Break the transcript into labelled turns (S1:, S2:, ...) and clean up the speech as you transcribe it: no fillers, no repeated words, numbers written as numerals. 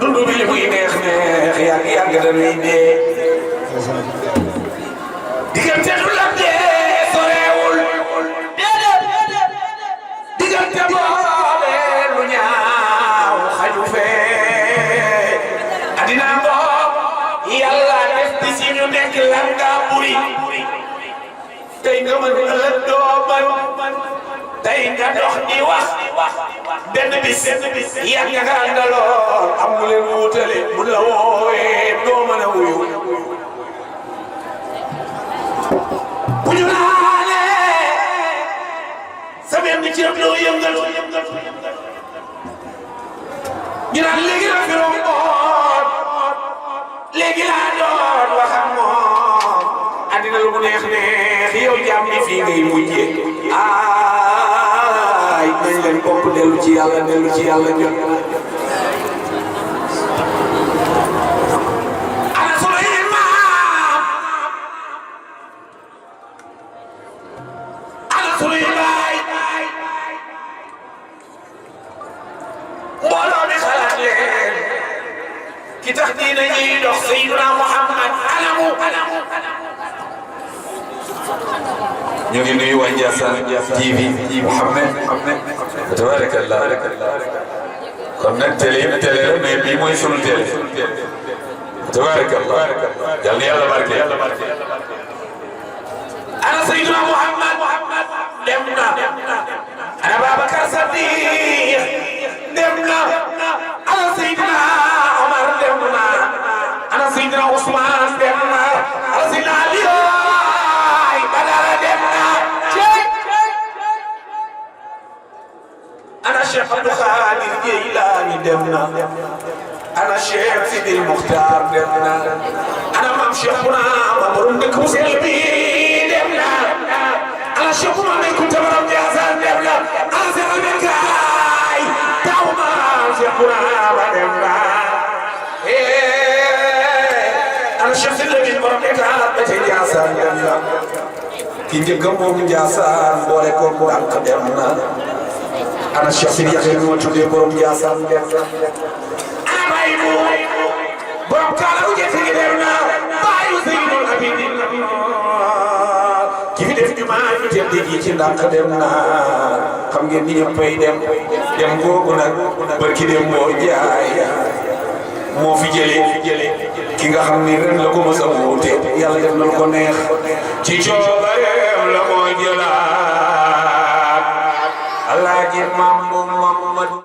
S1: dundu bi li muy neex neex yàgg yàgg dañuy dee diggante du la dee sorewul diggante boole lu ñaaw xaju fee addina bopp yàlla def di si ñu nekk lan nga buri tey nga mën ëllëg doo mën tey nga dox di wax benn bis yàgg nga àndaloon am mu leen wutale bu la woowee doo mën a wuyu bu ñu laalee sa benn ceeb loo yëngal ñu naan léegi la fi romboon léegi laa doon wax ak moom addina lu mu neex neex yow jàmm bi fii ngay mujjee ay nañ leen bopp dellu ci yàlla jot ana sunuy maam ana sunuy baay mbooloo mi xalaat leen ki tax diina ñuy dox Seydina Muhammad anamu ñu ngi nuyu waa Ndiassane TV Mouhamed tabarakallah kon nag télé yëpp télé la mais bii mooy sunu télé tabarakallah yal na yàlla barke ana Seydina Muhammad dem na ana Babacar Sadiq dem na ana Seydina Omar dem na ana Seydina Ousmane dem na ana Seydina Aliou ana Cheikh Abdou Khadir Jeylaani dem na ana Cheikh Sidil Muxtaar dem na ana maam Cheikh Bounama borom dëkk bu sell bi dem na ana Cheikh Bounama Kunta borom Ndiassane dem na ana Cheikh Ahmed Gaay taw maam Cheikh Bounama dem na ana Cheikh Sidil borom état ba ci Ndiassane dem na ki njëkk moom Ndiassane boole ko dànk dem na ana Cheikh Sidi Yaxya moo tuddee borom Ndiassane dem na ana Baye bu borom kaala bu jëkk gi dem na Baye Seydou Abidin ki fi def jumaa ju tedd ji ci ndànk dem na xam ngeen ni ñëppay dem googu nag barki dem moo jaay moo fi jëlee ki nga xam ni ren la ko mos a wuute yàlla def na lu ko neex ci coobareem la moo jëlaat Alaaji Mambu Mamadu